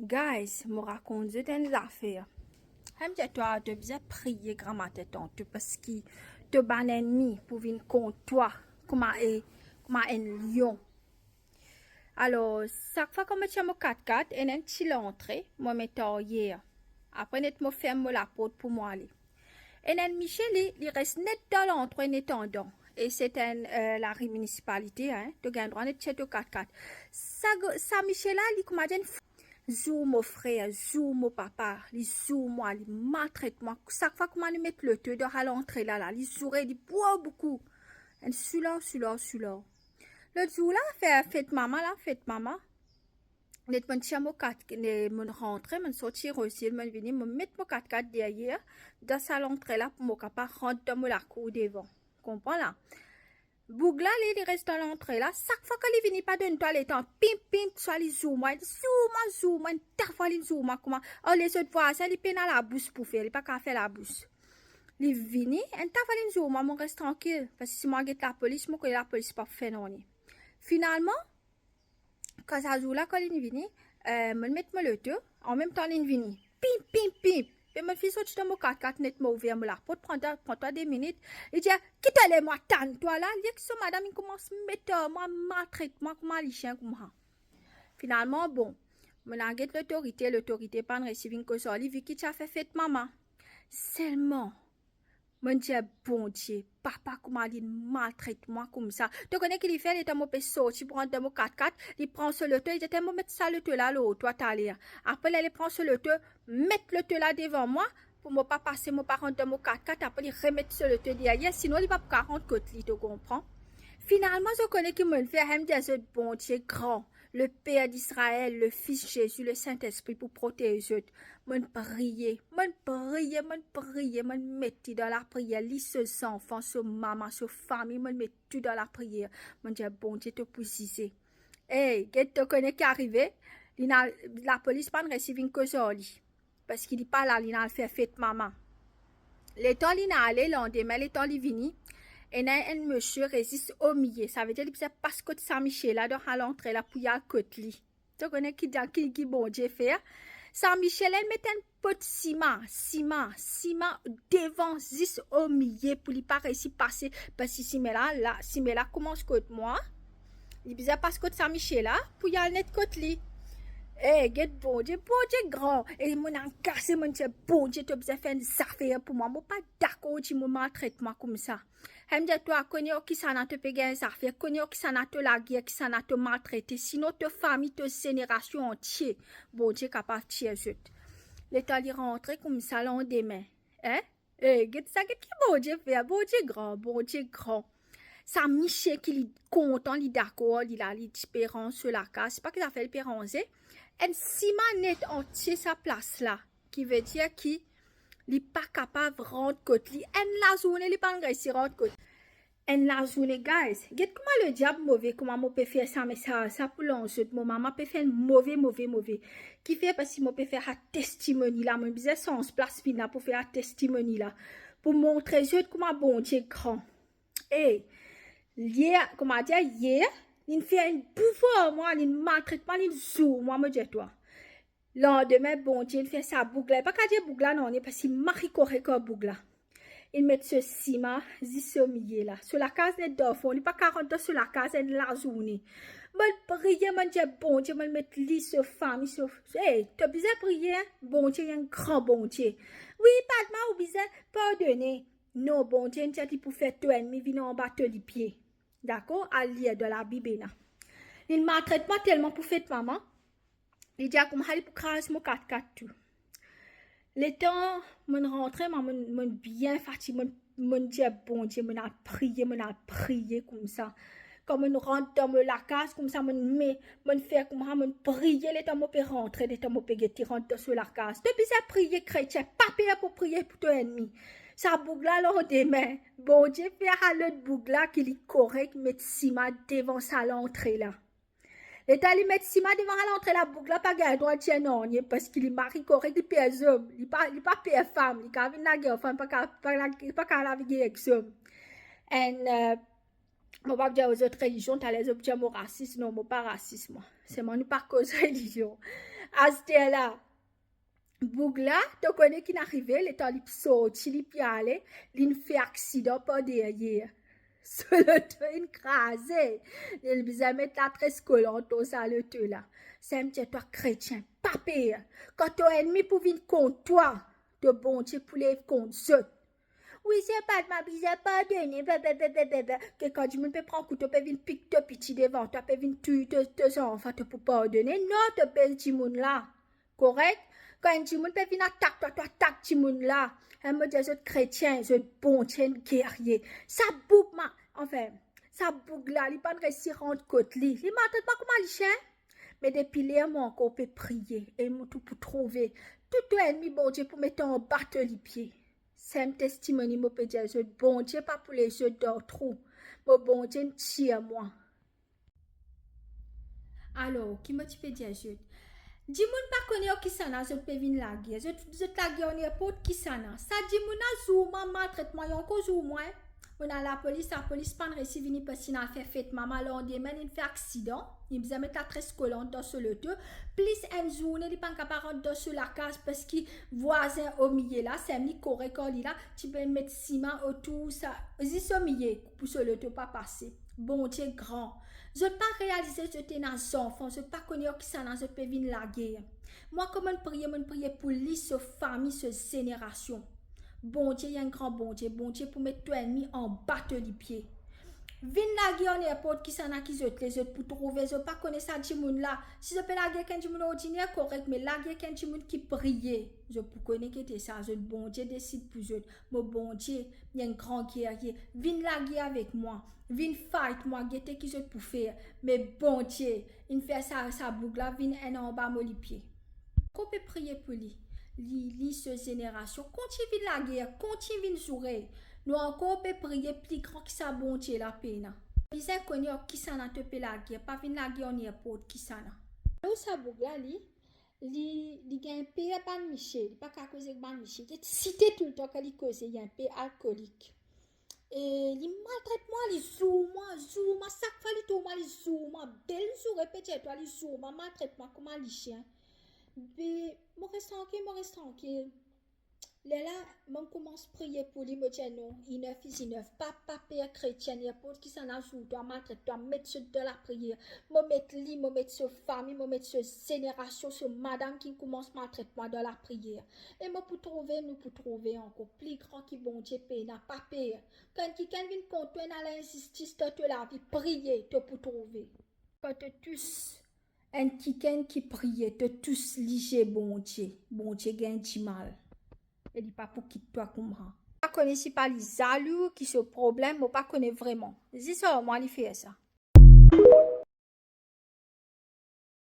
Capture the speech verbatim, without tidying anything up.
Guys, mo rakont zot enn zafer. Enn zafer, to bizin priye gramatin tanto, parski to bann ennmi pou vinn kont twa kouma e, kouma enn lion. Alor, sak fwa kan mo tir mo kat-kat, ena enn ti lantre, mo met aryer. Apre net mo ferm mo laport pou mo ale. Ena enn misie, li, li res net dan lantre, net andan. E se enn, eh, lari minisipalite, hein. To gagn drwa net tir to kat-kat. Sa go-, sa misie la, li kouma dir enn f-, zour mo frer, zour mo papa, li zour mwa, li maltret mwa. Sak fwa kouma li met loto dan sa lantre la, la, li zoure, li bwar boukou. Enn soular, soular, soular. Lot zour la, fer fet mama la, fet mama. Net mo tir mo kat, ne, mo rantre, mo sorti Rosil, mo vini, mo met mo kat-kat deryer, dan sa lantre la pou mo kapav rant dan mo lakour devan. Konpran la? Boug la, li, li res dan lantre la, sak fwa ki li vini, pa donn twa letan, pim, pim, swa li zour mwa, zour mwa, zour mwa, enn ta fwa li zour mwa kouma, oh, lezot vwazin, li pena labous pou fer, li pa kapav fer labous. Li vini, enn ta fwa li zour mwa, mo res trankil, parski si mo al get lapolis, mo kone lapolis pa pou fer nanye. Finalman, kan sa zour la, kan linn vini, eh, mo met mo loto, anmemtan linn vini. Pim, pim, pim. Pe mo finn sorti dan mo kat-kat net, mo ouver mo laport, pran twa, pran twa de minit. Li dir, "Ki to le mwa tann twa la?" Li ek so madam, inn koumans met, eh, mwa, maltret mwa kouma lisien kouma. Finalman, bon, mo al get lotorite, lotorite pa'nn resi vinn koz ar li, vi ki ti al fer fet mama. Selman, mo dir, "Bondie, papa kouma linn maltret mwa koumsa." To kone ki li fer, letan mo pe sorti pou rant dan mo kat-kat, li pran so loto, li dir, "Mo met sa loto la lor twa taler." Apre la, li pran so loto, met loto la devan mwa, pou mo pa pase, mo pa rant dan mo kat-kat, apre li remet so loto deryer, sinon li pa pou kapav rant kot li, to konpran? Finalman, zot kone ki mo fer, mo dir zot, Bondie gran. Le Père d'Israël, le Fils Jésus, le Saint-Esprit pou protez zot. Mo'nn priye, mo'nn priye, mo'nn priye, mo'nn met li dan lapriyer, li, so zanfan, so mama, so fami, mo'nn met tou dan lapriyer. Mo'nn dir, Bondie, to pou zize. Ey, get, to kone ki arive? Li ena, lapolis pa'nn resi vinn koz ar li. Parski li pa la, linn al fer fet mama. Letan linn ale, landime, letan li vini, ena enn misie res zis omiye. Savedir li bizin pas kot sa misie la, dan sa lantre la, pou li al kot li. To kone ki, ki, ki Bondie fer? Sa misie la, li met enn pot sima, sima, sima devan zis omiye pou li pa resi pase. Parski sime la, la, sime la koumans kot mwa. Li bizin pas kot sa misie la, pou li al net kot li. Eh, get Bondie, Bondie gran. E mo'nn agase, mo'nn dir, Bondie, to bizin fer enn zafer pou mwa. Mo pa dakor ki mo maltret mwa koumsa. Mo'nn dir twa, kone ar kisannla to pe gagn zafer, kone ar kisannla to lager, kisannla to maltrete, sinon to fami, to zenerasion antie, Bondie kapav tir zot. Letan li rantre koumsa landime, hein? Eh, get sa, get ki Bondie fer, Bondie gran, Bondie gran. Sa misie ki li kontan, li dakor, li la, li ti pe ranz so lakaz, pa ki zafer li pe ranze. Enn sima net antie sa plas la, ki vedir ki li pa kapav rant kot li. Enn lazourne, li pa'nn resi rant kot. Enn lazourne, guys. Get kouma lediab move, kouma mo pe fer sa mesaz sa pou lans zot. Mo mama pe fer enn move, move, move. Kifer? Parski mo pe fer sa testimoni la. Mo bizin sanz plas vinn la pou fer sa testimoni la. Pou montre zot kouma Bondie gran. E, yer, kouma dir, yer, linn fer enn boug ar mwa, linn maltret mwa, linn zour mwa, mo dir twa. Landime, Bondie, linn fer sa boug la. Li pa kapav dir boug la nanye, parski mari korek ar boug la. Linn met so sima zis so miye la. So lakaz net dan fon, li pa kapav rant dan so lakaz enn lazourne. Mo'nn priye, mo'nn dir Bondie, mo'nn met li, so fami, so, ey, to bizin priye, hein? Bondie, li enn gran Bondie. Wi, Padma, ou bizin pardone. Non, Bondie, inn dir li pou fer to ennmi vinn anba to lipie. Dakor? Al lir dan Labib ena. Linn maltret mwa telman pou fet mama. Li dir koumsa li pou kraz mo kat-kat tou. Letan mo'nn rantre, mwa, mo'nn, mo'nn bien fatige, mo'nn, mo'nn dir Bondie, mo'nn al priye, mo'nn al priye koumsa. Kan mo'nn rant dan mo lakaz, koumsa mo'nn me, mo'nn fer koumsa, mo'nn priye letan mo pe rantre, letan mo pe gete rant dan so lakaz. To bizin priye, kretien, pa per pou priye pou to ennmi. Sa boug la, landime, Bondie fer sa lot boug la ki li korek, met sima devan sa lantre la. Letan li met sima devan sa lantre la, boug la pa gagn drwa dir nanye, parski li mari korek, li per zom, li pa, li pa per fam, li kapav vinn lager fam, pa ka, pa la, pa kapav lager ek zom. Enn, eh, mo pa pou dir zot relizion, taler zot pou dir mo rasis. Non, mo pa rasis, mwa. Selman nou pa koz relizion. Aster la, boug la, to kone ki'nn arive, letan li pe sorti, li pe ale, li'nn fer aksidan par deryer. So loto inn kraze. Li bizin met latres kolant lor sa loto la. Sa mo dir twa, kretien, pa per. Kan to ennmi pou vinn kont twa, to Bondie pou lev kont zot. Wi, se pa mwa bizin pardone, be, be, be, be, be, be. Ke kan dimoun pe pran kouto, pe vinn pik to piti devan twa, pe vinn touy to, to zanfan, to pou pardone? Non, to bes dimoun la. Korek? Kan enn dimoun pe vinn atak twa, to atak dimoun la. Enn mo dir zot kretien, zot Bondie enn gerye. Sa boug ma, anfin, sa boug la, li pa'nn resi rant kot li. Li maltret mwa kouma lisien. Me depi ler mo ankor pe priye, e mo tou pou trouve. Tou to ennmi Bondie pou met anba to lipie. Sa enn testimoni mo pe dir zot, Bondie pa pou les zot dan trou. Mo Bondie inn tir mwa. Alor, ki mo ti pe dir zot? Dimoun pa kone ar kisannla zot pe vinn lager. Zot, zot lager ar ninport kisannla. Sa dimoun la zour mwa, maltret mwa, li ankor zour mwa, en. Mo'nn al lapolis, lapolis pa'nn resi vini, parski inn al fer fet mama, landime li'nn fer aksidan, li'nn bizin met latres kolant dan so loto, plis enn zourne li pa'nn kapav rant dan so lakaz, parski vwazin omie la, sa enn li korek ar li la, ti pe met siman otour sa, zis omie pou so loto pa pase. Bondie gran. Zot pa realize zot ena zanfan, zot pa kone ar kisannla zot pe vinn lager. Mwa, kan mo'nn priye, mo'nn priye pou li, so fami, so zenerasion. Bondie, li enn gran Bondie. Bondie pou met to ennmi anba to lipie. Vinn lager ar ninport kisannla ki zot le, zot pou trouve, zot pa kone sa dimoun la. Si zot pe lager ek enn dimoun ordiner, korek, me lager ek enn dimoun ki priye. Zot pou kone ki ete sa, zot Bondie desid pou zot. Mo Bondie, li enn gran gerye. Vinn lager avek mwa. Vinn fight mwa, gete ki zot pou fer. Me Bondie inn fer sa, sa boug la vinn enn anba mo lipie. Kan pe priye pou li, li, li so zenerasion, kontign vinn lager, kontign vinn zoure. Nou ankor pe priye pli gran ki sa Bondie la pena. Bizin kone ar kisannla to pe lager, pa vinn lager ar ninport kisannla. Alor sa boug la, li, li, li gagn per bann misie, li pa kav koz ek bann misie. Li site toultan kan li koze, li enn pe alkolik. E li maltret mwa, li zour mwa, zour mwa, sak fwa li trouv mwa, li zour mwa, bel zoure pe dir twa, li zour mwa, maltret mwa kouma lisien. Be, mo res trankil, mo res trankil. Lerla, mo'nn koumans priye pou li, mo dir non, enough is enough. Pa, pa per kretien, ninport kisannla zour twa, maltret twa, met zot dan lapriyer. Mo met li, mo met so fami, mo met so zenerasion, so madam ki koumans maltret mwa dan lapriyer. E mo pou trouve, nou pou trouve ankor. Pli gran ki Bondie pena, pa per. Kan kikenn vinn kont twa, ena linzistis dan to lavi, priye, to pou trouve. Kan to tous enn kikenn ki priye, to tous lizie Bondie. Bondie gagn dimal. E li pa pou kit twa koumsa. Pa kone si pa li zalou ki so problem, mo pa kone vreman. Zis ar mwa li fer sa.